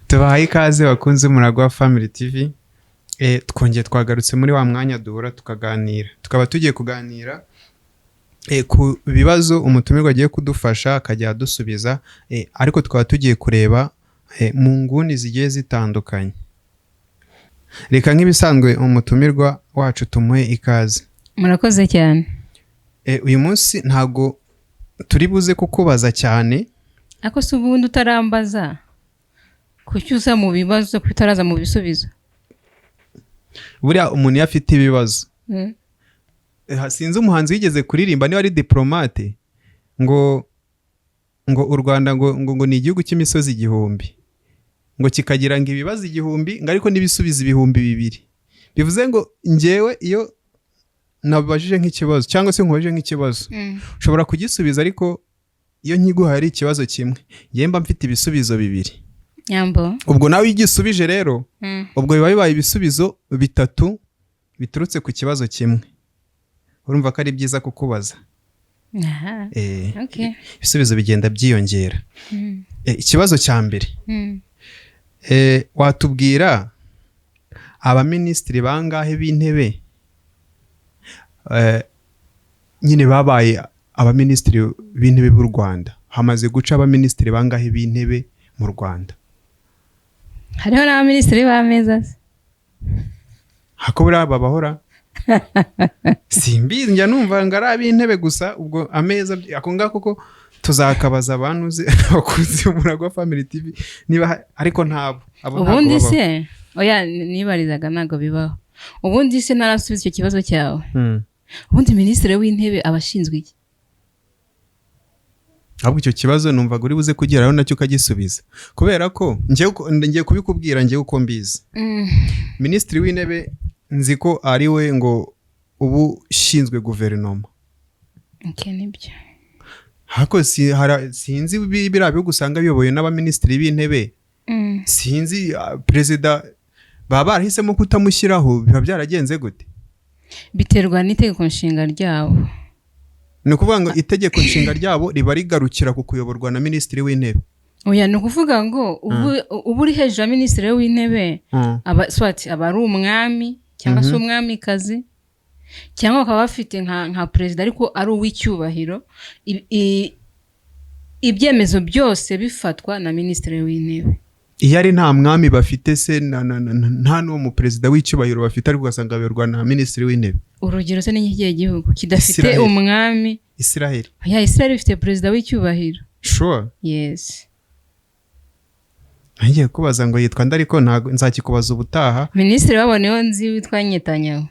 Tubahaye ikaze, bakunze Umuragwa Family TV. Twongeye twagarutse muri wa mwanya duhura tukaganira, tukaba tugiye kuganira ku bibazo umutumirwa agiye kudufasha akajya adusubiza, ariko tukaba tugiye kureba mu nguni zigiye zitandukanye. Reka nk'ibisanzwe umutumirwa wacu tumuhe ikaze. Murakoze cyane. Uyu munsi ntabwo turi buze kukubaza cyane. Ariko se ubundi utarambaza, kuki uza mu bibazo, kuki utaraza mu bisubizo? Buriya umuntu iyo afite ibibazo, sinzi umuhanzi wigeze kuririmba, niba ari Diplomate, ngo u Rwanda ngo ni igihugu cy'imisozi igihumbi, ngo kikagira ngo ibibazo igihumbi, ngo ariko n'ibisubizo 2000. Bivuze ngo njyewe iyo nabajije nk'ikibazo cyangwa se nkubajije nk'ikibazo, ushobora kugisubiza, ariko iyo nkiguhaye ari ikibazo kimwe, njyewe mba mfite ibisubizo bibiri. Nyambo. Ubwo nawe iyo ugisubije rero, ubwo biba bibaye ibisubizo bitatu biturutse ku kibazo kimwe. Urumva ko ari byiza kukubaza. Aha. Ibisubizo bigenda byiyongera. Ikibazo cya mbere: watubwira abaminisitiri bangahe b'intebe, nyine babaye abaminisitiri b'intebe b'u Rwanda? Hamaze guca abaminisitiri bangahe b'intebe mu Rwanda? Hariho n'abaminisitiri b'ameza se? Hako buriya babahora, simbizi, njya numva ngo ari ab'intebe gusa. Ubwo ameza ako ngako ko tuzakabaza abantu uzi, abakunzi Umuragwa Family TV, niba ariko ntabo abo ntabwo Ubundi babaho. se, oya, nibarizaga, ntabwo bibaho. Ubundi se ntarasubiza icyo kibazo cyawe, ubundi minisitiri w'intebe aba ashinzwe iki? Ahubwo icyo kibazo numvaga uri buze kugeraho nacyo ukagisubiza, kubera ko ngiye kubikubwira njyewe uko mbizi. Minisitiri w'intebe nzi ko ari we ngo ubu ushinzwe guverinoma. Okay, nibyo. Ariko sinzi biriya bihugu usanga biyobowe n'abaminisitiri b'intebe. Sinzi, perezida baba barahisemo kutamushyiraho, biba byaragenze gute? Biterwa n'itegeko nshinga ryabo. Ni ukuvuga ngo itegeko nshinga ryabo riba rigarukira ku kuyoborwa na minisitiri w'intebe? Oya, ni ukuvuga ngo ubu uri hejuru ya minisitiri w'intebe, aba soit aba ari umwami cyangwa se umwamikazi, cyangwa bakaba bafite nka perezida ariko ari uw'icyubahiro. Ibyemezo byose bifatwa na minisitiri w'intebe. Iyo ari nta mwami bafite se, nta n'uwo mu perezida w'icyubahiro bafite, ariko ugasanga bayoborwa na minisitiri w'intebe? Urugero se ni nk'ikihe gihugu kidafite Israel. umwami? Israel. Ya, Israel ifite perezida w'icyubahiro. Sure? Yes. Ngiye kubaza ngo yitwa nde, ariko ntabwo nzakikubaza ubutaha. Minisitiri wabo niwo nzi witwa Netanyahu.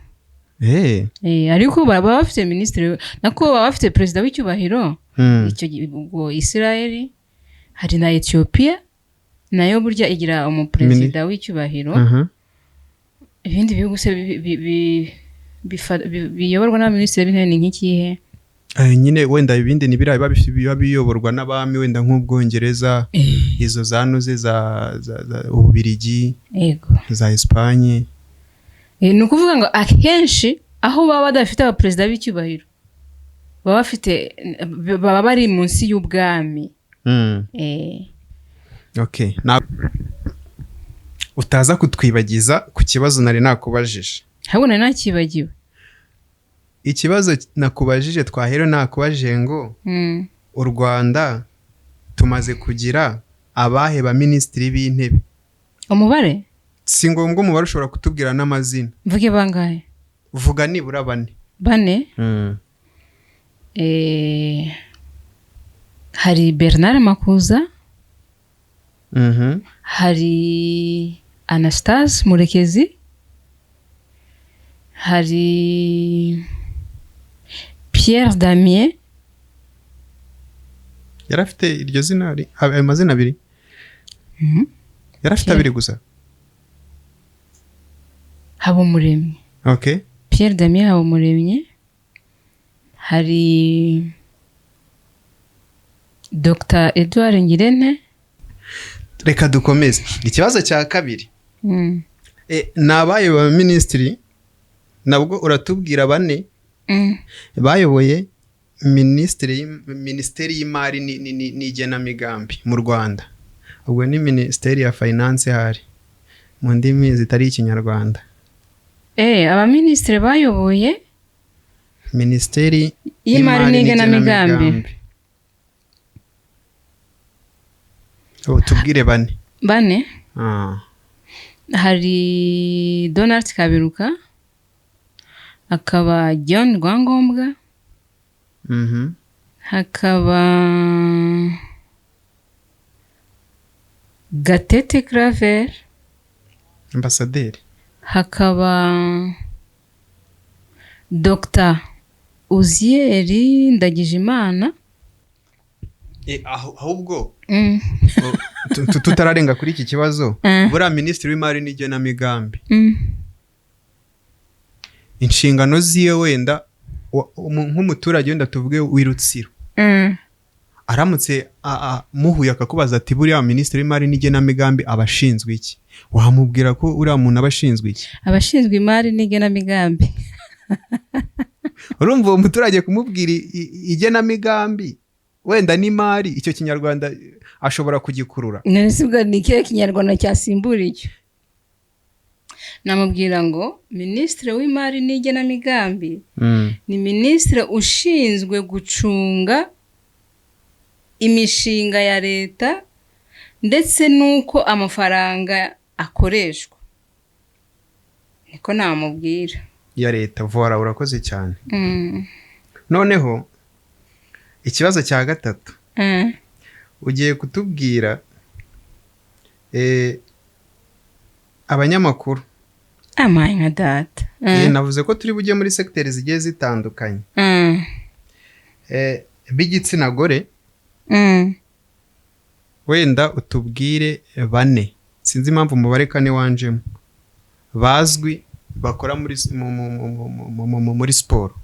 Ariko baba bafite minisitiri, nako baba bafite perezida w'icyubahiro. Icyo ubwo Israel, hari na Ethiopia nayo burya igira umuperezida w'icyubahiro. Ibindi bihugu se biyoborwa n'abaminisitiri b'intebe ni nk'ikihe? Nyine wenda ibindi ni biriya biba biyoborwa n'abami, wenda nk'Ubwongereza, izo za nuze za Ububirigi, za Esipanye. Ni ukuvuga ngo akenshi aho baba badafite abaperezida b'icyubahiro, baba bafite, baba bari munsi y'ubwami. Okay. Utaza kutwibagiza ku kibazo nari nakubajije. Ahubwo nari nakibagiwe. Ikibazo nakubajije twahera, nakubajije ngo u Rwanda tumaze kugira abahe ba minisitiri b'intebe? Umubare? Si ngombwa umubare, ushobora kutubwira n'amazina. Mvuge bangahe? Vuga nibura bane. Bane. Hari Bernard Makuza, hari Anastase Murekezi, hari Pierre Damien. Yari afite iryo zina, ayo mazina abiri? Yari afite abiri gusa? Habumuremyi. Pierre Damien Habumuremyi, hari Dr Edouard Ngirente. Reka dukomeze ikibazo cya kabiri. Ni abaye ba minisitiri, nabwo uratubwira bane bayoboye minisiteri y'imari n'igenamigambi mu Rwanda. Ubwo ni Minisiteri ya Finance hari mu ndimi zitari Ikinyarwanda. Abaminisitiri bayoboye Minisiteri y'Imari n'Igenamigambi. Ubu tubwire bane. Bane. Hari Donald Kaberuka, akaba John Rwangombwa, hakaba Gatete Claver, ambasaderi, hakaba Dr Uzziel Ndagijimana. Ahubwo tutararenga kuri iki kibazo, buriya Minisitiri w'Imari n'Igenamigambi inshingano ziwe wenda nk'umuturage wenda tuvuge w'irutsiro, aramutse muhuye akakubaza ati buriya Minisitiri w'Imari n'Igenamigambi aba ashinzwe iki, wamubwira ko uriya muntu aba ashinzwe iki? Abashinzwe imari n'igenamigambi. Urumva uwo muturage kumubwira igenamigambi wenda n'imari, icyo Kinyarwanda ashobora kugikurura. None ni ikihe Kinyarwanda cyasimbura icyo? Namubwira ngo Minisitiri w'Imari n'Igenamigambi ni minisitiri ushinzwe gucunga imishinga ya leta ndetse n'uko amafaranga akoreshwa, niko namubwira. Ya leta, vora, urakoze cyane. Noneho ikibazo cya gatatu, ugiye kutubwira abanyamakuru. Amaye nka data. Navuze ko turi bujye muri segiteri zigiye zitandukanye b'igitsina gore, wenda utubwire bane, sinzi impamvu umubare kane wanjemo, bazwi bakora muri siporo,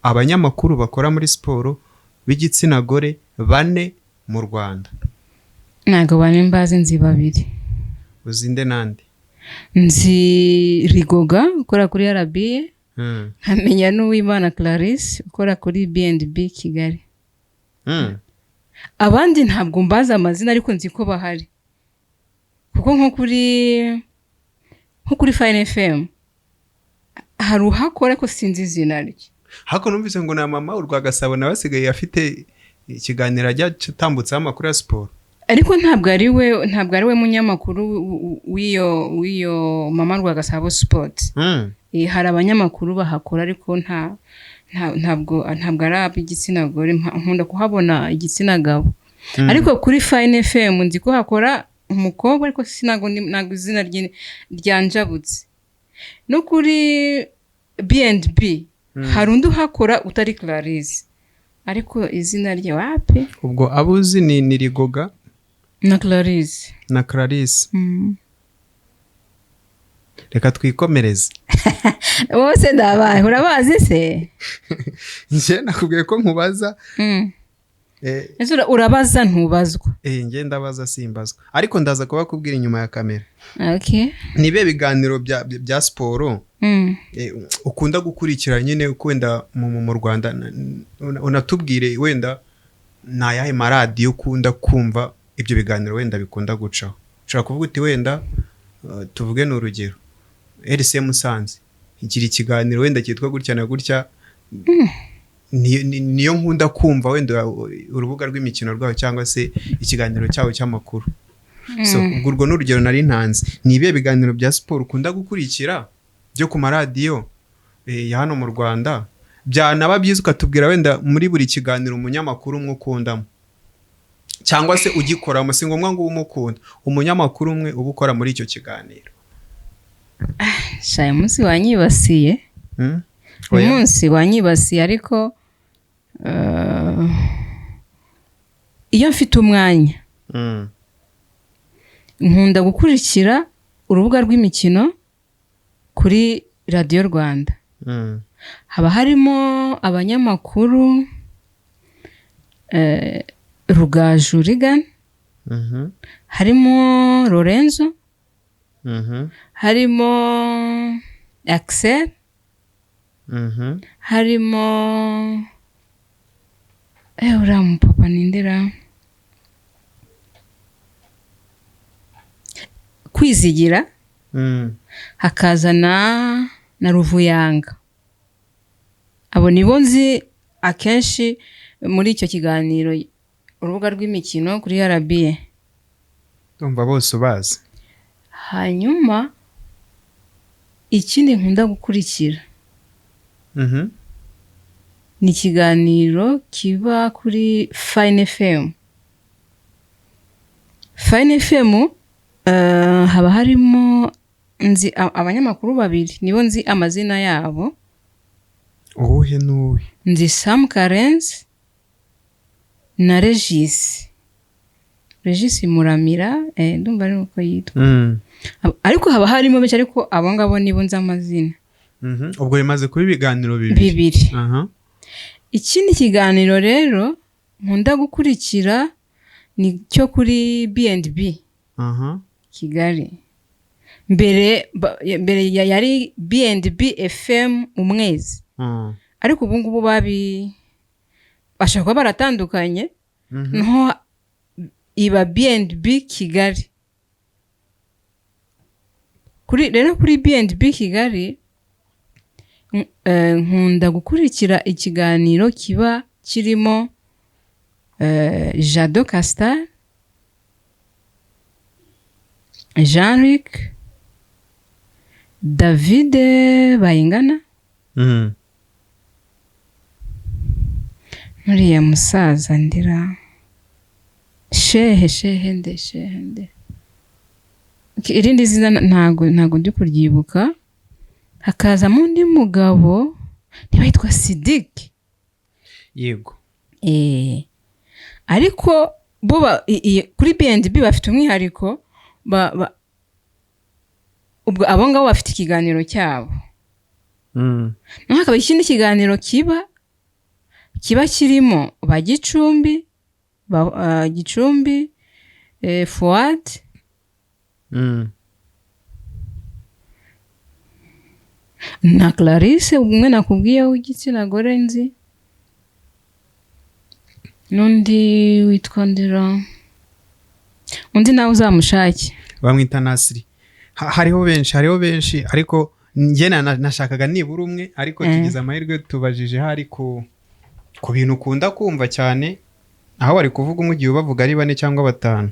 abanyamakuru bakora muri siporo b'igitsina gore bane mu Rwanda. Ntabwo bane mbazi, nzi babiri. Uzinde nande? Nzi Rigoga ukora kuri RBA, nkamenya n'Uwimana Clarisse ukora kuri B&B Kigali. Abandi ntabwo mbazi amazina, ariko nzi ko bahari, kuko nko kuri Fine FM hari uhakora ko sinzi izina rye. Hako numvise ngo na mama Urwagasabo nawe asigaye afite ikiganiro ajya atambutseho amakuru ya siporo. Ariko ntabwo ari we munyamakuru w'iyo mama Rwagasabo Sport. Hari abanyamakuru bahakora, ariko ntabwo ari ab'igitsina gore, nkunda kuhabona igitsina gabo. Ariko kuri Fine FM nzi ko hakora umukobwa, ariko ntabwo izina rye ryanjabutse. No kuri B&B hari undi uhakora utari Clarisse, ariko izina rye wapi. Ubwo abuzi ni Rigoga na Clarisse. Na Clarisse. Reka twikomereze. Bose ndabaye, urabazi se? Njye nakubwiye ko nkubaza. Urabaza ntubazwa. Njye ndabaza simbazwa, ariko ndaza kubakubwira inyuma ya kamera. Okay. Nibe biganiro bya siporo ukunda gukurikira nyine wenda mu Rwanda, unatubwire wenda ni ayahe maradiyo ukunda kumva ibyo biganiro wenda bikunda gucaho. Ushobora kuvuga uti wenda tuvuge ni urugero RC Musanze igira ikiganiro wenda cyitwa gutya na gutya, niyo nkunda kumva wenda urubuga rw'imikino rwayo cyangwa se ikiganiro cyawo cy'amakuru. So ubwo urwo ni urugero nari ntanze. Ni ibihe biganiro bya siporo ukunda gukurikira byo ku maradiyo ya hano mu Rwanda? Byanaba byiza ukatubwira wenda muri buri kiganiro umunyamakuru umwe ukundamo cyangwa se ugikoramo, si ngombwa ngo umukunda, umunyamakuru umwe uba ukora muri icyo kiganiro. Shaye umunsi wanyibasiye. Umunsi wanyibasiye, ariko iyo mfite umwanya nkunda gukurikira urubuga rw'imikino kuri Radiyo Rwanda. Haba harimo abanyamakuru Rugaju Regan, harimo Lorenzo, harimo Axel, harimo uriya mupapa nindera Kwizigira, hakaza na Ruvuyanga. Abo nibo nzi akenshi muri icyo kiganiro Urubuga rw'Imikino kuri RBA. Ndumva bose ubazi. Hanyuma ikindi nkunda gukurikira ni ikiganiro kiba kuri Fine FM. Fine FM haba harimo nzi abanyamakuru babiri, nibo nzi amazina yabo. Uwuhe n'uwuhe? Nzi Sam Karenzi na Regis Muramira, ndumva ari uko yitwa. Ariko haba harimo benshi, ariko abo ngabo nibo nzi amazina. Ubwo bimaze kuba ibiganiro bibiri. Bibiri. Ikindi kiganiro rero nkunda gukurikira ni cyo kuri B&B Kigali. Mbere yari B&B FM Umwezi, ariko ubu ngubu bashobora kuba baratandukanye. Noneho iba B&B Kigali. Kuri rero kuri B&B Kigali nkunda gukurikira ikiganiro kiba kirimo Jado Castar, Jean Luc, David Bayingana, nuriya musaza ndira shehe nde. Okay, irindi zina ntago ndi kuryibuka. Hakazamo undi mugabo niba yitwa Sidiki. Yego. Ariko bo kuri B&B bafite umwihariko, ubwo abo ngabo bafite ikiganiro cyabo. Noneho hakaba ikindi kiganiro kiba kirimo ba Gicumbi, Gicumbi, Fuad, na Clarisse, umwe nakubwiye w'igitsina gore nzi, n'undi witwa Ndera, undi nawe uzamushake. Bamwita Nasiri. Hariho benshi, ariko njye nashakaga nibura umwe, ariko tugize amahirwe tubajije hari ku bintu ukunda kumva cyane, aho bari kuvuga umwe igihe ubavuga ari bane cyangwa batanu.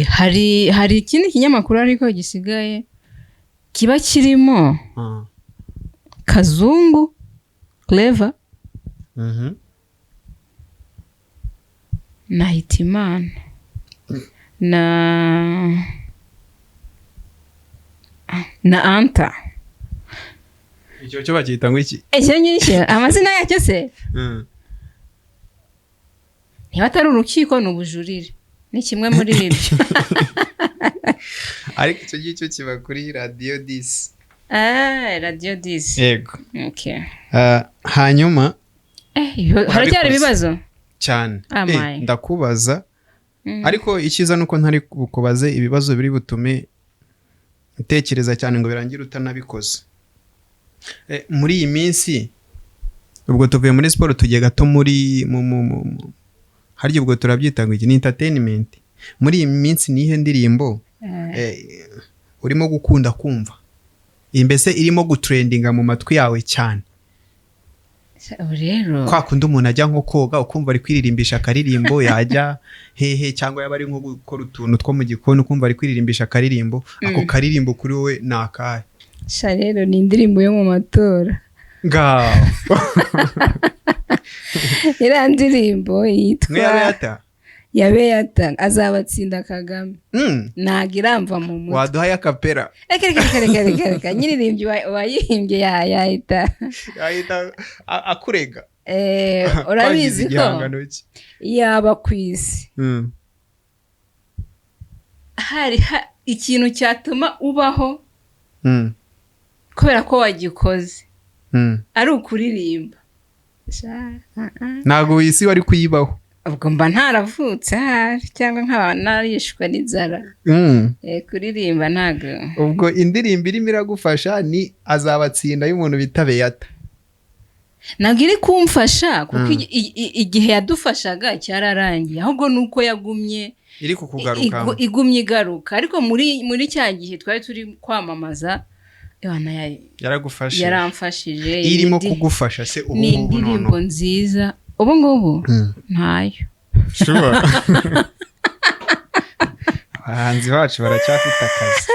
Hari ikindi kinyamakuru ariko gisigaye kiba kirimo Kazungu Clever na Hitimana na Anta. Icyo cyo bacyita ngo iki? Icyo ngicyo amazina yacyo se, niba atari urukiko ni ubujurire, ni kimwe muri ibyo. Ariko icyo ngicyo kiba kuri Radiyo 10. Ah, Radiyo 10. Yego. Okay. Hanyuma Haracyari ibibazo? Cyane. Amaye. Ndakubaza, ariko icyiza ni uko ntari bukubaze ibibazo biri butume utekereza cyane ngo birangire utanabikoze. Muri iyi minsi, ubwo tuvuye muri siporo, tugiye gato muri mu mu mu mu- harya ubwo turabyita ngo iki? Ni entertainment. Muri iyi minsi nihe ndirimbo urimo gukunda kumva? Iyi mbese irimo gutrendinga mu matwi yawe cyane? Ubu rero Kwa kundi umuntu ajya nko koga ukumva ari kwiririmbisha akaririmbo, yajya hehe cyangwa yaba ari nko gukora utuntu two mu gikoni ukumva ari kwiririmbisha akaririmbo, ako karirimbo kuri wowe ni akahe? Sha, rero ni indirimbo yo mu matora. Ngaho. Iriya ndirimbo yitwa Mwe ya Beata? Ya Beata, "Azabatsinda Kagame". Ntabwo iramva mu mutwe. Waduhaye acapella? Reka, reka, reka, reka, reka, reka, nyiririmbyi wayihimbye yahita Yahita akurega. Urabizi Kwangiza ko igihangano cye. yaba ku isi hari ikintu cyatuma ubaho kubera ko wagikoze, ari ukuririmba. Sha, ah, ah. Ntabwo iyi si wari kuyibaho. Ubwo mba ntaravutse ahari cyangwa nkaba narishwe n'inzara. Kuririmba ntabwo. Ubwo indirimbo irimo iragufasha ni "Azabatsinda" y'umuntu bita Beyata. Ntabwo iri kumfasha, kuko igihe yadufashaga cyararangiye, ahubwo ni uko yagumye iri kukugaruka. Igumye igaruka, ariko muri cya gihe twari turi kwamamaza, Yohana Yaragufashije. Yaramfashije. Irimo kugufasha se ubu Ni ngubu indirimbo noneho? nziza ubu ngubu? Ntayo. Sure. Abahanzi bacu baracyafite akazi.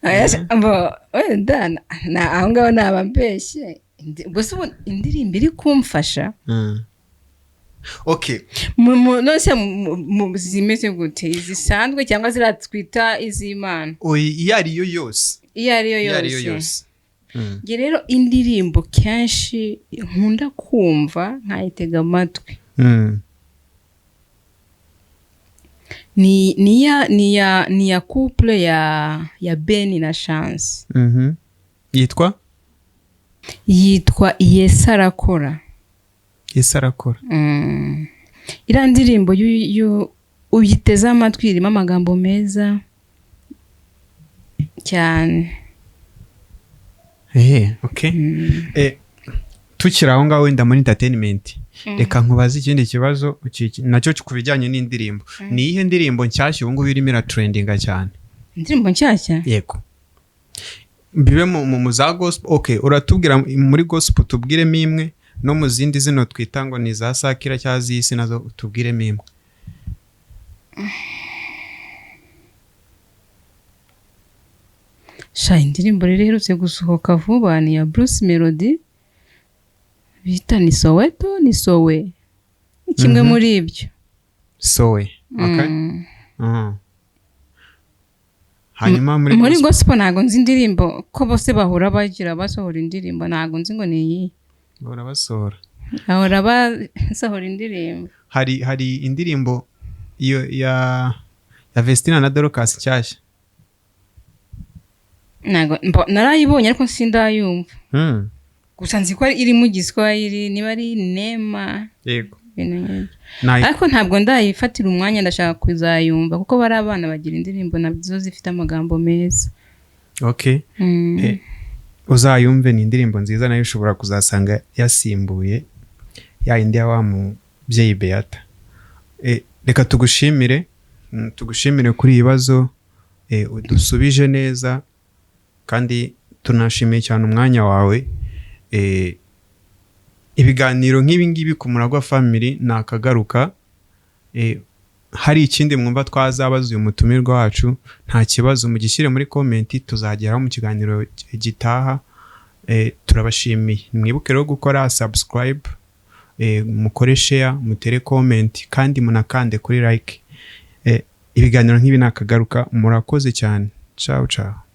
Oya, wenda aho ngaho naba mbeshye. Gusa ubu indirimbo iri kumfasha None se zimeze gute? Izisanzwe cyangwa ziriya twita iz'Imana? Oya, iyo ari yo yose. Iyo ari yo Iyo ari yo yose. yose. Njye rero indirimbo kenshi nkunda kumva nkayitega amatwi ni ya couple ya Ben na Chance. Yitwa? Yitwa Yesu Arakora. Yesu Arakora. Iriya ndirimbo uyiteze amatwi, irimo amagambo meza cyane. Okay. Tukiri aho ngaho wenda muri entertainment, reka nkubaze ikindi kibazo nacyo ku bijyanye n'indirimbo. Ni iyihe ndirimbo nshyashya ubu ngubu irimo iratrendinga cyane? Indirimbo nshyashya? Yego, bibe mu za gospel. Okay, uratubwira muri gospel tubwiremo imwe, no mu zindi zino twita ngo ni za secular cyangwa z'isi nazo tubwiremo imwe. Sha, indirimbo rero iherutse gusohoka vuba ni iya Bruce Melody bita ni Soweto, ni Sowe, ni kimwe muri ibyo. Sowe, okay. Hanyuma muri Muri gospel? gospel ntabwo nzi indirimbo, ko bose bahora bagira basohora indirimbo, ntabwo nzi ngo ni iyi. Bahora basohora. Bahora basohora indirimbo. Hari indirimbo iyo ya Vestina na Dorcas nshyashya. Ntabwo narayibonye, ariko sindayumva. Gusa nzi ko iri mu Giswahili, niba ari Nema, ibintu nk'ibyo. Ariko ntabwo ndayifatira umwanya, ndashaka kuzayumva, kuko bari abana bagira indirimbo nazo zifite amagambo meza. Uzayumve, ni indirimbo nziza, nayo ushobora kuzasanga yasimbuye ya yindi ya wa mubyeyi Beata. Reka tugushimire, tugushimire kuri ibi bibazo udusubije neza, kandi tunashimiye cyane umwanya wawe. Ibiganiro nk'ibi ngibi ku Muragwa Family ni akagaruka. Hari ikindi mwumva twazabaza uyu mutumirwa wacu, nta kibazo, mugishyire muri comment, tuzageraho mu kiganiro gitaha. Turabashimiye. Mwibuke rero gukora subscribe, mukore share, mutere comment, kandi munakande kuri like. Ibiganiro nk'ibi ni akagaruka. Murakoze cyane. Ciao ciao.